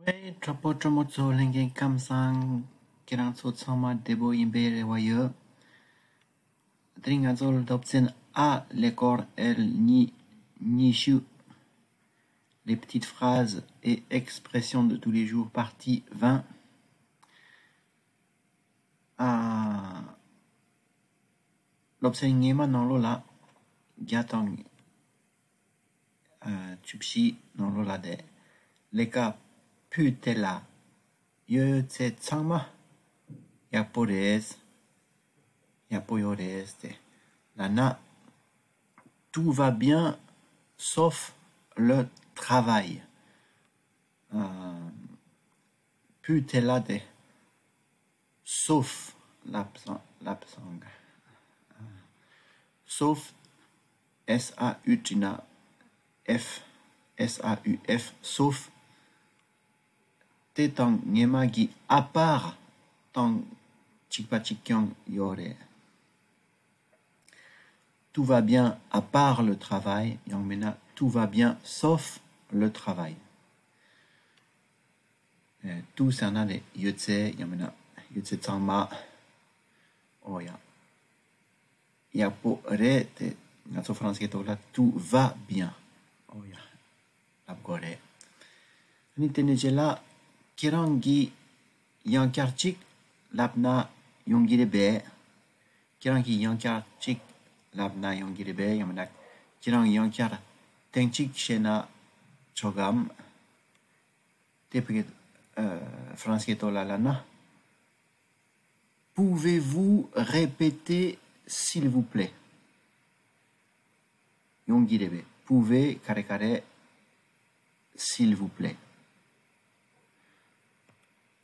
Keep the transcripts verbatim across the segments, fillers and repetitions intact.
ཨེ། གྲོགས་པོ་གྲོགས་མོ་ཚོ། ལྷན་རྒྱས་ཁམས་བཟང་། ཁྱེད་རང་ཚོ་ཚང་མ་བདེ་པོ་ཡིན་པའི་རེ་བ་ཡོད། དེ་རིང་ང་ཚོ་སློབ་ཚན་A, les corps L གཉིས། ཉི་ཤུ། Les petites phrases et expressions de tous les jours, partie vingt. ཨ། སློབ་ཚན་སྔོན་མ་ནང་ལོགས་ལ་བརྒྱ་དང་ཨ་བཅུ་བཞི་ནང་ལོགས་ལ་དེ་ལས་ཀ་ཕུད་དེ་ལ་ཡོད་ཚད་ཚང་མ་ཡག་པོ་རེད། ཡག་པོ་ཡོད་རེད་དེ་ལབ་ན། Tout va bien, sauf le travail. ཨ། ཕུད་དེ་ལ་དེ། Sauf ལབ་སོང་། ལབ་སོང་། Sauf, S A U བྲིས་ན་F, S A U F, sauf. དེ་དང་སྔོན་མ་གི à part དང་གཅིག་པ་གཅིག་རྐྱང་ཡོད་རེད། Tout va bien à part le travail, ཡང་མིན་ན། Tout va bien sauf le travail. ཨེ། Tout ཟེར་ན་ནི་ཡོད་ཚད། ཡང་མིན་ན་ཡོད་ཚད་ཚང་མ། ཨོ་ཡ། ཡག་པོ་རེད་དེ། ང་ཚོ་ཧྥ་རན་སིའི་ཐོག་ལ་tout va bien. ཨོ་ཡ། ལབ་དགོས་རེད། ཨ་ནི་དེ་ནས་རྗེས་ལ་ཁྱེད་རང་གིས་ཡང་བསྐྱར་གཅིག་ལབ་ན་ཡོང་གི་རེད་པས། ཁྱེད་རང་གིས་ཡང་བསྐྱར་གཅིག་ལབ་ན་ཡོང་གི་རེད་པས། ཡང་མིན་ན་ཁྱེད་རང་ཡང་བསྐྱར་ཐེངས་གཅིག་བཤད་ན་ཆོག་གམ། དེ་ཕ་གི་ཨ་ཧྥ་རན་སིའི་ཐོག་ལ་ལབ་ན། Pouvez-vous répéter, s'il vous plaît? ཡོང་གི་རེད་པས། Pouvez ག་རེ་ག་རེ། S'il vous plaît.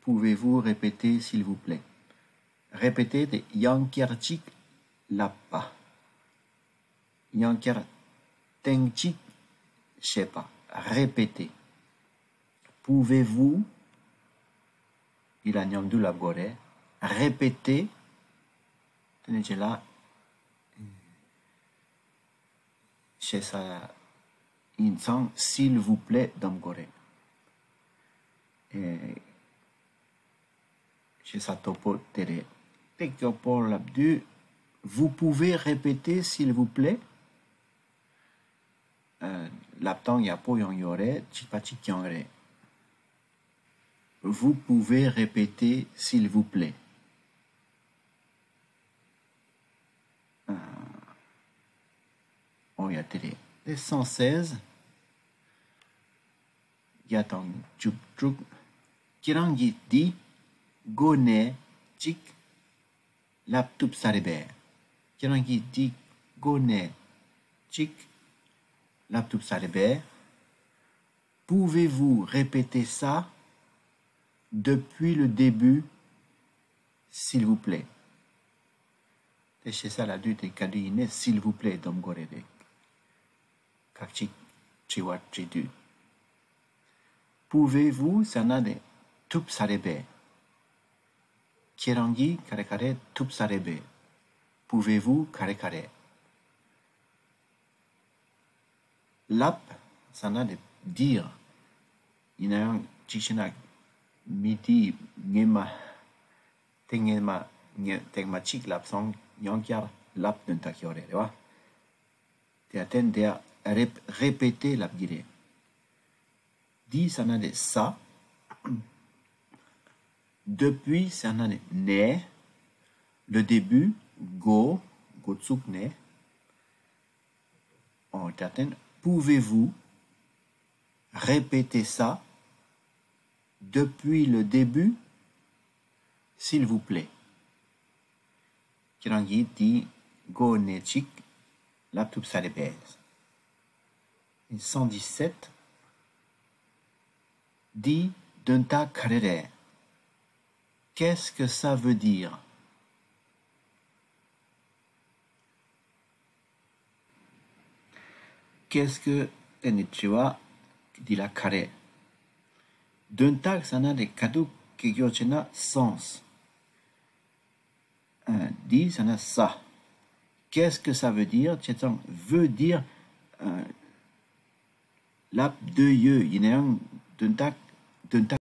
Pouvez-vous répéter, s'il vous plaît? Répéter དེ་ཡང་བསྐྱར་གཅིག་ལབ་པ། ཡང་བསྐྱར་ཐེངས་གཅིག་བཤད་པ། Répéter. Pouvez-vous འདི་ལ་མཉམ་དུ་ལབ་དགོས་རེད། Répéter དེ་ནས་རྗེས་ལ་བཤད་ས་ཡིན་ཙང་། S'il vous plaît གདམ་དགོས་རེད། ཨེ། བཤད་ས་དོད་པོ་དེ་རེད། དེ་མགྱོགས་པོ་ལབ་དུས། Vous pouvez répéter, s'il vous plaît? ཨ། ལབ་སྟངས་ཡག་པོ་ཡང་ཡོད་རེད། གཅིག་པ་གཅིག་རྐྱང་རེད། Vous pouvez répéter, s'il vous plaît? ཨ། ཨོ་ཡ། དེ་རེད། དེ་cent seize། བརྒྱ་དང་བཅུ་དྲུག། ཁྱེད་རང་གིས་འདི་མགོ་ནས་གཅིག་ལབ་ཐུབ་ས་རེད་པས། ཁྱེད་རང་གིས་འདི་མགོ་ནས་གཅིག་ལབ་ཐུབ་ས་རེད་པས། Pouvez-vous répéter ça depuis le début, s'il vous plaît? དེ་བཤད་ས་ལབ་དུས་དེ་ག་དུས་ཡིན་ནའི་s'il vous plaît གདམ་དགོས་རེད་དེ། ཁ་ཅིག་དྲི་བ་དྲི་དུས། Pouvez-vous ཟེར་ན་དེ་ཐུབ་ས་རེད་པས། ཁྱེད་རང་གིས་ག་རེ་ག་རེ་ཐུབ་ས་རེད་པས། Pouvez-vous ག་རེ་ག་རེ། ལབ་ཟེར་ན་དེ་dire། ཡིན་ན་ཡང་གཅིག་བྱས་ན་མི་དེས་སྔོན་མ་དེ་སྔོན་མ་ངས་ཐེངས་མ་གཅིག་ལབ་སོང་། ཡང་བསྐྱར་ལབ་དོན་དག་ཡོད་རེད། རེད་བ། དེ་ཡང་དེ་འདི་ཡང་rép- répéter ལབ་ཀྱི་རེད། འདི་ཟེར་ན་དེ་ça། Depuis ཟེར་ན་དེ་ནས། Le début མགོ། འགོ་བཙུགས་ནས། ཨོ། ད་ཐེངས། Pouvez-vous répéter ça depuis le début, s'il vous plaît? ཁྱེད་རང་གིས་དེ་མགོ་ནས་གཅིག་ལབ་ཐུབ་ས་རེད་པས། cent dix-sept། འདི་དོན་དག་ག་རེ་རེད། Qu'est-ce que ça veut dire? Qu'est-ce que དེ་ནི་དྲི་བ། འདི་ལ་ག་རེ། དོན་དག་ཟེར་ན་དེ་ག་དུས་སྐད་ཡོད་བྱས་ན་sens། ཨ། འདི་ཟེར་ན་ça། Qu'est-ce que ça veut dire བྱས་ཙང་veut dire། ཨ། ལབ་འདོད་ཡོད། ཡིན་ན་ཡང་དོན་དག་དོན་དག